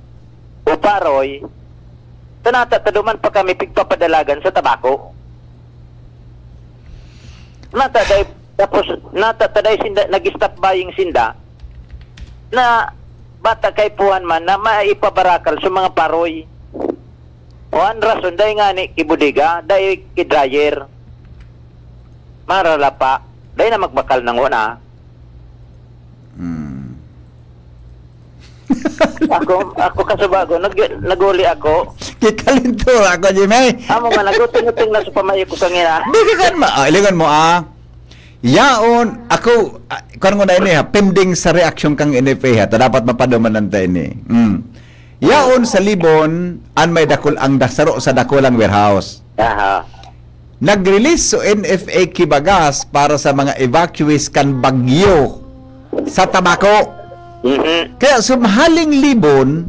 o paroy, tanata taduman pa kami pigpapadalagan sa tabako. Nata day, tapos nata taday sinda, nag-stop buying sinda na bata kay puhan man na maipabarakal sa mga paroy. O ang rason, dahil nga ni ki bodega, dahil ki dryer. Marala pa, dahil na magbakal ng una. Hmm. Ako, ako kasubago, nag, naguli ako. Kikalinto ako, Jimmy. Amo man, naguting-uting na sa pamayo ko kangina. Di ka kan ma... Ah, ilingon mo, ah. Yaon, ako, ah, kung ano na ini, ha, pending sa reaksyon kang N F A, ha, ta dapat mapadumanan ta ini. Mm. Yaon sa Libon, an may dakul ang dasaro sa dakulang warehouse. Aha. Nag-release so N F A ki bagas para sa mga evacuees kan bagyo sa Tabaco. Mhm. Kaya sumhaling Libon,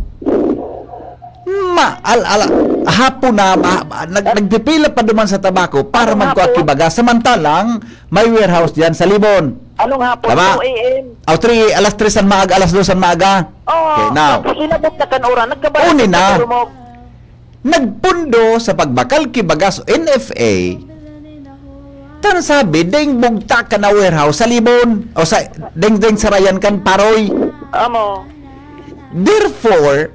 ma, al, ala, hapon na, ma, ma- nag, nagpipila pa duman sa Tabaco para Anong magkuha hapon? Ki bagas. Samantalang may warehouse diyan sa Libon. Anong hapon? Tama. two A M. O three, alas tres ang maaga, alas dos ang maaga. Oh, Okay, now. Tapos inabot na kan oras, nagkabalik Uni na. Lumog. Nagpundo sa pagbakal ki bagas o N F A, tan sabi, ding bugta ka na warehouse sa Libon, o sa ding, ding sarayan kan Paroy. Amo. Therefore,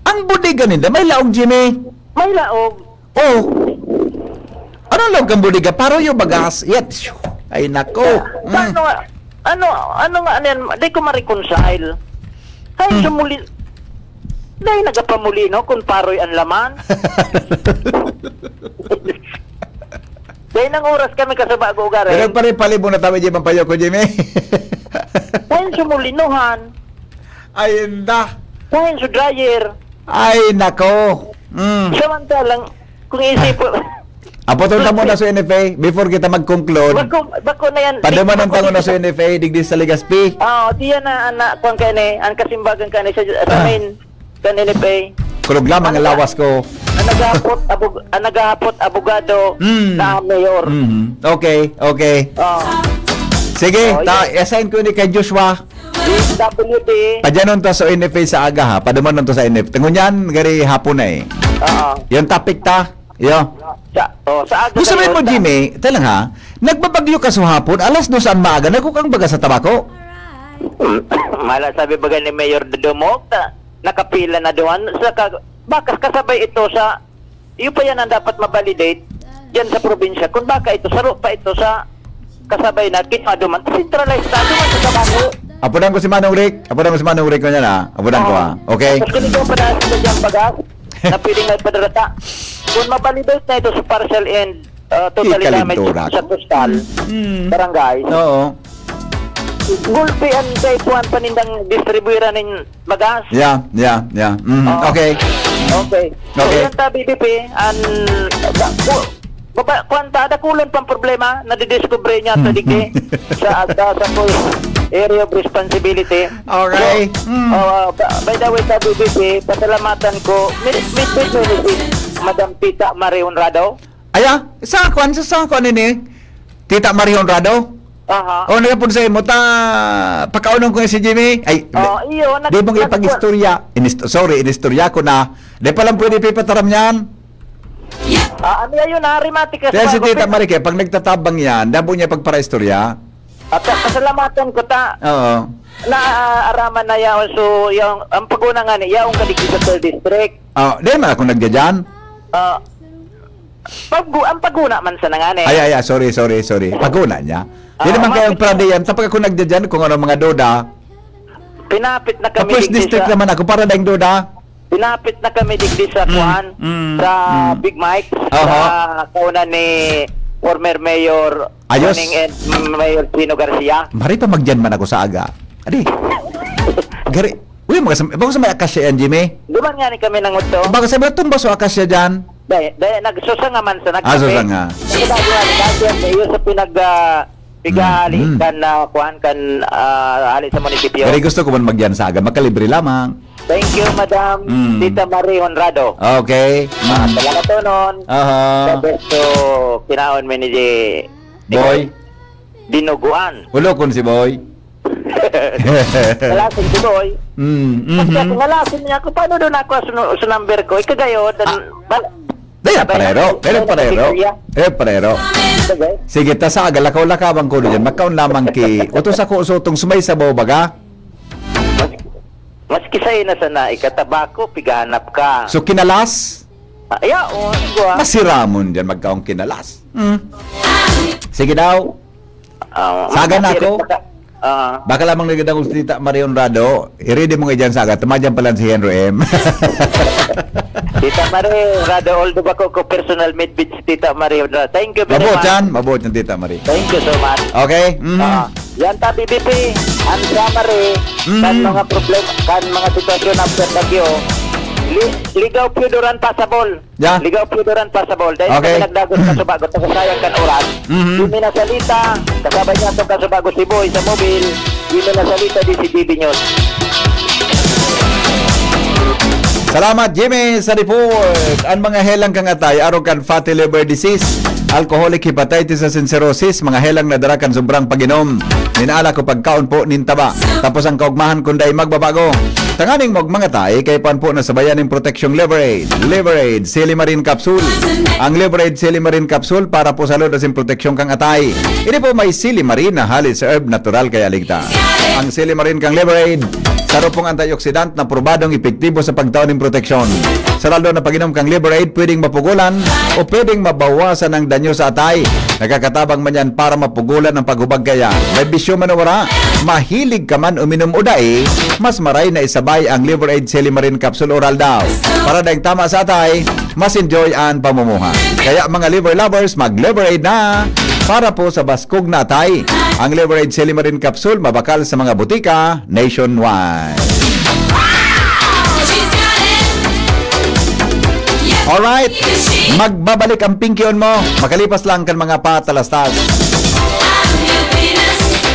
ang bodega ninda may laog, Jimmy. May laog. Oh. Anong laog kang bodega? Paroy o bagas? Yet, ay nako. Mm. Ano nga? Ano, ano nga ano yan? Di ko ma-reconcile. Ay, Hmm. sumuli. Dahil nagapamulino kung paroy ang laman. Dahil nang oras kami kasabago Pero ugarin. pare, palibong na tabi, Jimmy, payo ko, Jimmy. Dahil sumulinuhan. Ay, inda. Dahil sa dryer. Ay, nako. Mm. Samantalang, kung isip ko, Apoton ta muna sa N F A before kita mag-conclude. bako, bako na yan. Padumanan ta Bako muna dito sa N F A, digdi sa Legazpi. Ah, diyan na anak kwan ka ni, ang kasimbagan ka ni sa, sa main kan N F A. Kulog lamang ang lawas ko. Ang naghahapot, abog, ang naghahapot abogado Mm. na mayor. Mhm. Okay, okay. Oh. Sige, Oh, ta yun. Assign ko ni kay Joshua. D W D. Padyanon ta sa N F A sa aga, ha. Padumanon ta sa N F A. Ngunyan, gari hapon na eh. Oo. Yung topic ta, Yo. Sa, oh, sa aga Gusto kayo, mo, sa Jimmy, talang ha, nagbabagyo ka sa hapon, alas dos ang maaga, nagkukang baga sa tabako? Mala sabi baga ni Mayor Dodong, "Mok, ta-, nakapila na duman sa ka-, baka kasabay ito sa, iyo pa yan ang dapat ma-validate diyan sa probinsya. Kung baka ito, saro pa ito sa kasabay na, kinuha duman, centralized na duman sa tabako." Apunan ko si Manong Rick. Apunan ko si Manong Rick ko niyan, ha. Apunan ko, Oo. ha. Okay? Tapos kung ikaw pa dahil sa dyan baga, na pwedeng may padarata. Kung ma-validate na ito sa partial and, uh, totally damage Ikalintura sa ko. Postal, Mm. barangay, Oo. gulpi ang kaipuhan panindang distribuera nin bagas. Yeah, yeah, yeah. Mhm. Oo. Okay. Okay. So, Okay. yan ta, B B P, an, da-, ku-, baba-, kuwan ta, dakulon pang problema, nadidiscover niya ta, Hmm. dike, sa, sa, sa full area of responsibility. Alright. So, Hmm. uh, ba-, by the way, ta, B B P, pasalamatan ko, mi-, mi-, mi-, mi-, si Madam Tita Marie Honrado. Aya, sa kuwan, sa, sa kuwan ini? Tita Marie Honrado? Aha. O, nagapon sa imo, ta, pakaunon ko si Jimmy. Ay, Oh, hindi. iyo, nag-, Di mong nag- ipag-istorya. Inist-, sorry, inistorya ko na. Di pa lang pwede pipataram yan. Ah, ano yun, ha? Rheumatic Kaya si arthritis. Tita Marie, kaya pag nagtatabang yan, dabo niya pagparaistorya. At, ah, pasalamatan ko ta. Oo. Naaaraman na yaon, so, yung, ang paguna nga ni, yaon ka digdi sa third district. Oh, di man ako nagdadyan. Ah, pag-, ang paguna man sa nangani. Ay, ay, ay, sorry, sorry, sorry. Paguna niya. Di Ah, naman kayang mapit- Prade yan. Tapag ako nagdadyan kung ano mga duda. Pinapit na kami Tapos digdi district sa naman ako para daing duda. Pinapit na kami digdi sa Mm, kuan, mm, sa mm. Big Mike, Aha. sa kauna ni former Mayor Ayos. Boning and Mayor Chino Garcia. Mari pa magdiyan man ako sa aga. Adi. Gari, uy, mga sa, bako sa may akasya yan, Jimmy. Duman nga ni kami nangudto. Bako sa may tumba sa akasya dyan. Dahil, dahil nagsusa nga man sa Ah, nagkape. susa nga. Sa ginagawa ni Dati, ang iyo sa pinag, ah, pigali Mm, mm. kan, ah, kuan, kan, ah, hali sa munisipyo. Gari gusto ko man magdiyan sa aga. Makalibre lamang. Thank you, Madam Mm. Tita Marie Honrado. Okay. Ah, Mm. salamat, Tonon. Aha. The best to kinaon mi ni Boy? Dinuguan. Ulo kun si Boy. Nalasin si Boy. Mm, Pagka mhm. nalasin niya ako, paano doon ako sa nu-, sa number ko? Ikagayo, dan, Ah. bal-, Dahil sabay parero, na, pero sabay na parero. Secretary, ah. Eh, parero. Sige. Sige, ta sa aga, lakaw-lakaw ang kulo dyan. Makaon lamang ki, utos ako, usutong sumay sa baga. Mas-, maski sa'yo na sana, ikatabako, pigahanap ka. So, kinalas? Ah, yeah, oo, ano ba? Masiramon dyan, magkaong kinalas. Hmm. Sige daw. Ah, Saga na ang ako. Baka, ah. Baka lamang nagdadangog si Tita Marie Honrado. I-ready mo nga dyan, saga. Tumadyan pala si Henry M. Tita Marie Honrado, although bako ko personal midbit si Tita Marie Honrado. Thank you very Mabuot much. yan. Mabuot yan, Tita Marie. Thank you so much. Okay? Mhm. Ah, yan ta, B B P. Ang summary, Mhm. kan mga problema, kan mga sitwasyon after bagyo, li-, ligaw, pure, duran, passable. Yeah. Ligaw, pure, duran, passable. Dahil Okay. kami nagdagos na subagot, nakasayang kan oras. Mhm. Di mi nasalita, kasabay niya itong kasubagot si Boy sa mobil. Di mi nasalita, di si B B News. Salamat, Jimmy, sa report. Ang mga helang kang atay, arog kan fatty liver disease, alcoholic hepatitis asin cirrhosis, mga helang na dara kan sobrang pag-inom nin alak o pagkaon po nin taba. Tapos ang kaugmahan kun dai magbabago. Tanganing magmangatay, kaipuhan po na sabayan nin proteksyong Liver Aid. Liver Aid, Silimarin Capsule. Ang Liver Aid Silimarin Capsule para po sa salud asin proteksyon kang atay. Ini po may silimarin na hali sa herb natural kaya ligtas. Ang silimarin kang Liver Aid, saro pong antioxidant na probadong epektibo sa pagtao nin proteksyon. Sa lalo na pag-inom kang Liver Aid, pwedeng mapugulan o pwedeng mabawasan ang danyo sa atay. Nakakatabang man yan para mapugulan ang paghubag kaya. May bisyo man o wala, mahilig ka man uminom o dai, mas maray na isabay ang Liver Aid Silimarin Capsule Oral daw. Para daing tama sa atay, mas enjoy ang pamumuhay. Kaya mga liver lovers, mag-Liver Aid na para po sa baskog na atay. Ang Liver Aid Silimarin Capsule mabakal sa mga butika nationwide. Alright, magbabalik ang Pinky on mo makalipas lang kan mga patalastas.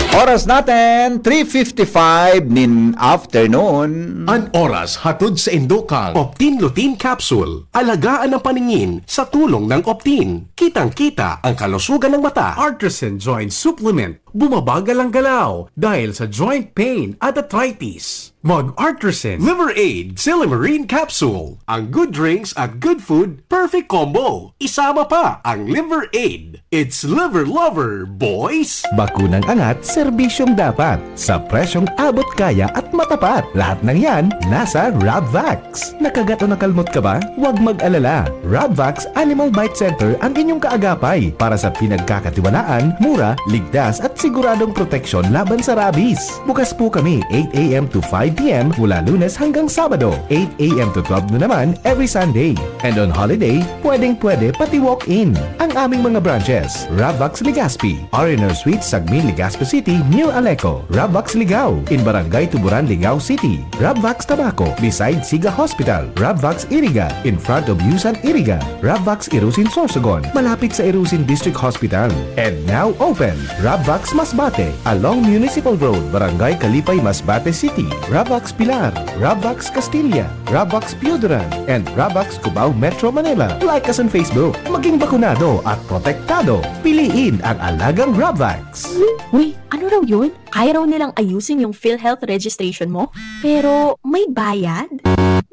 Oras natin, three fifty-five nin afternoon. An oras hatod sa indo kan Optin Lutein Capsule. Alagaan ang paningin sa tulong ng Optin. Kitang-kita ang kalusugan ng mata. Artisan Joint Supplement bumabagal ang galaw dahil sa joint pain at arthritis. Mag Artresin Liver Aid Silymarin Capsule. Ang good drinks at good food, perfect combo. Isama pa ang Liver Aid. It's Liver Lover, boys! Bakunang angat, serbisyong dapat. Sa presyong abot kaya at matapat. Lahat ng yan, nasa Rabvax. Nakagat o nakalmot ka ba? Huwag mag-alala. Rabvax Animal Bite Center ang inyong kaagapay para sa pinagkakatiwalaan, mura, ligtas at siguradong proteksyon laban sa rabies. Bukas po kami eight a m to five p m mula Lunes hanggang Sabado, eight a m to twelve na naman every Sunday. And on holiday, pwedeng-pwede pati walk-in. Ang aming mga branches, Rabvax Legazpi, R and R Suites, Sagmin, Legazpi City, near Aleco, Rabvax Ligao, in Barangay Tuburan, Ligao City, Rabvax Tabaco, beside Siga Hospital, Rabvax Iriga, in front of Yusan Iriga, Rabvax Irusin Sorsogon, malapit sa Irusin District Hospital. And now open, Rabvax Masbate, along Municipal Road, Barangay Kalipay, Masbate City, Rabvax Pilar, Rabvax Castilla, Rabvax Pioduran, and Rabvax Cubao, Metro Manila. Like us on Facebook. Maging bakunado at protektado. Piliin ang alagang Rabvax. Uy, ano raw yun? Kaya raw nilang ayusin yung PhilHealth registration mo? Pero may bayad?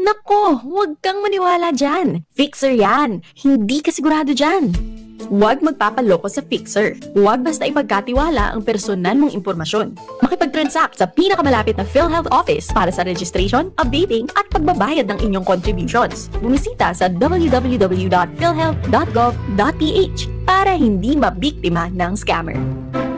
Nako, huwag kang maniwala dyan. Fixer yan. Hindi ka sigurado dyan. Huwag magpapaloko sa fixer. Huwag basta ipagkatiwala ang personal mong impormasyon. Makipag-transact sa pinakamalapit na PhilHealth office para sa registration, updating, at pagbabayad ng inyong contributions. Bumisita sa w w w dot philhealth dot gov dot p h para hindi mabiktima ng scammer.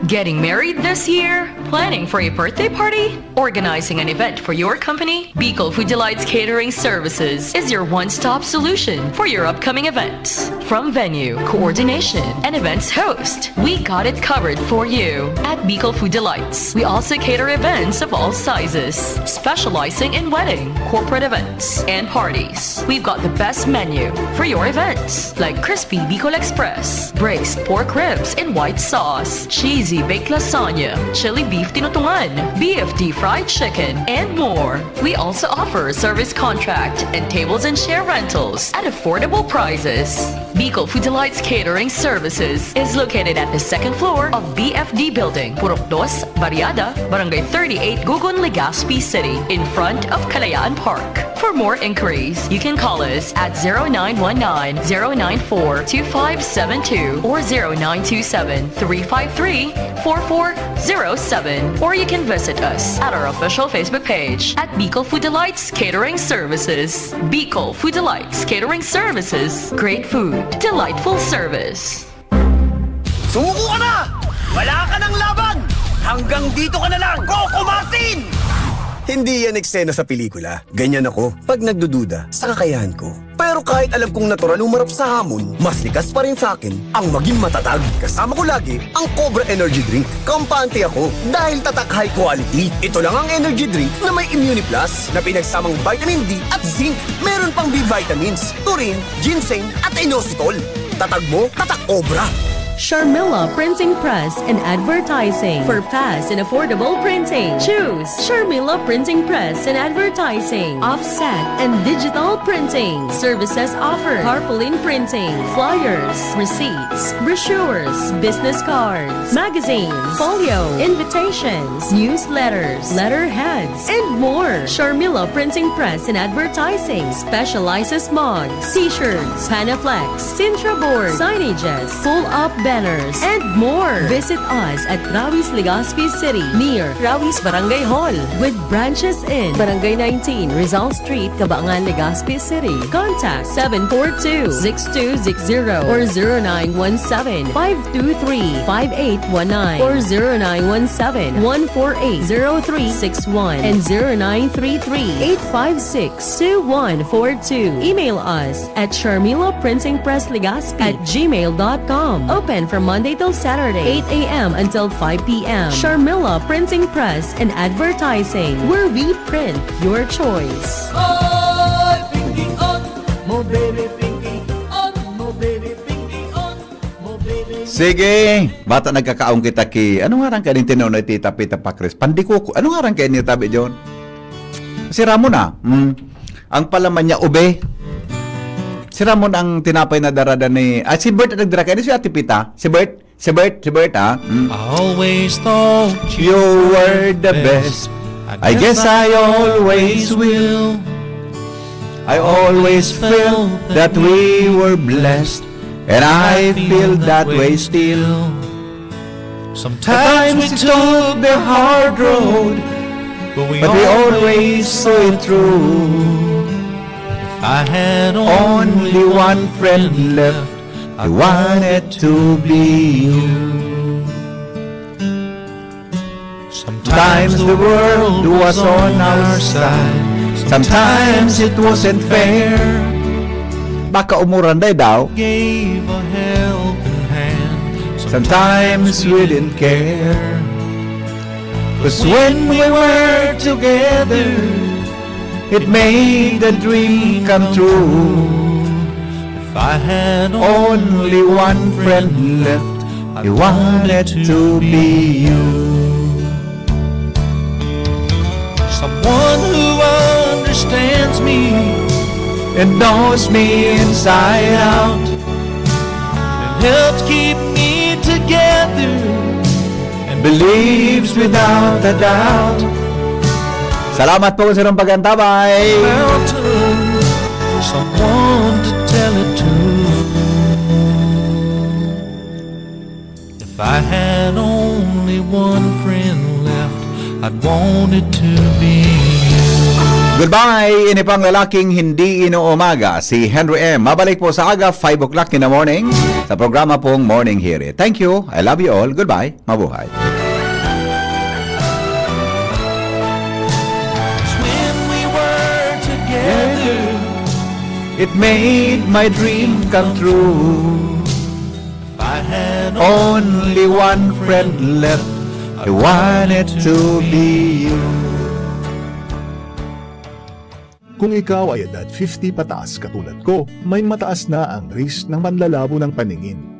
Getting married this year? Planning for a birthday party? Organizing an event for your company? Bicol Food Delights Catering Services is your one-stop solution for your upcoming events. From venue, coordination, and events host, we got it covered for you at Bicol Food Delights. We also cater events of all sizes, specializing in wedding, corporate events, and parties. We've got the best menu for your events, like crispy Bicol Express, braised pork ribs in white sauce, cheesy baked lasagna, chili beef tinutungan, B F D fried chicken, and more. We also offer service contract and tables and chair rentals at affordable prices. Bicol Food Delights Catering Services is located at the second floor of B F D Building, Purok Dos, Barriada, Barangay thirty-eight, Gugun, Legazpi City, in front of Kalayaan Park. For more inquiries, you can call us at zero nine one nine, zero nine four, two five seven two or zero nine two seven, three five three, four four zero seven, or you can visit us at our official Facebook page at Bicol Food Delights Catering Services. Bicol Food Delights Catering Services. Great food, delightful service. Sumuko ka na! Wala ka ng laban! Hanggang dito ka na lang, Coco Martin! Hindi yan eksena sa pelikula. Ganyan ako pag nagdududa sa kakayahan ko. Pero kahit alam kong natural umarap sa hamon, mas likas pa rin sa akin ang maging matatag. Kasama ko lagi ang Cobra Energy Drink. Kampante ako dahil tatak, high quality. Ito lang ang energy drink na may Immune Plus na pinagsamang vitamin D at zinc. Meron pang B vitamins, taurine, ginseng at inositol. Tatag mo, tatak Cobra! Sharmila Printing Press and Advertising. For fast and affordable printing, choose Sharmila Printing Press and Advertising. Offset and digital printing. Services offered: tarpaulin printing, flyers, receipts, brochures, business cards, magazines, folio, invitations, newsletters, letterheads, and more. Sharmila Printing Press and Advertising specializes mugs, t-shirts, Panaflex, Sintra board, signages, pull-up banners, and more. Visit us at Rawis, Legazpi City, near Rawis Barangay Hall, with branches in Barangay nineteen, Rizal Street, Cabangan, Legazpi City. Contact seven four two, six two six zero or zero nine one seven, five two three, five eight one nine or zero nine one seven, one four eight, zero three six one and zero nine three three, eight five six, two one four two. Email us at Sharmila Printing Press Legazpi at gmail dot com. Open from Monday till Saturday, eight a m until five p m. Sharmila Printing Press and Advertising, where we print your choice. Oy, Pinky On! Mo baby Pinky On! Mo baby Pinky On! Mo baby Sige, bata nagkakaon kita ki, ano ngaran ka nin tinunoy, Tita Pita Pakris? Pandikoko. Ano ngaran kayo ni Tabi John? Si Ramon, ah. Mm. Ang palaman niya, ube. Si Ramon ang tinapay na darada ni, ah, si Bert ang nagdara kayo. Ano si Ate Pita? Si Bert? Si Bert, si Bert, ha? Mm. I always thought You were the best. I guess I always will. I always felt that we were blessed, and I feel that way still. Sometimes we took the hard road, but we always saw it through. If I had only one friend left, I wanted to be you. Sometimes the world was on our side. Sometimes it wasn't fair. Baka umuran day daw. Gave a helping hand. Sometimes we didn't care. Cause when we were together, it made the dream come true. If I had only one friend left, I wanted to be you. Someone who understands me and knows me inside out and helps keep me together and believes without a doubt. Salamat po sa inyong pag-antabay. Mountain, someone to tell it to. If I had only one friend left, I'd want it to be you. Goodbye, ini pang lalaking hindi inuumaga, si Henry M. Mabalik po sa aga, five o'clock in the morning, sa programa pong Morning Hiri. Thank you. I love you all. Goodbye. Mabuhay. When we were together, it made my dream come true. If I had only one friend left, I wanted to be you. Kung ikaw ay edad fifty pataas katulad ko, may mataas na ang risk ng panlalabo ng paningin.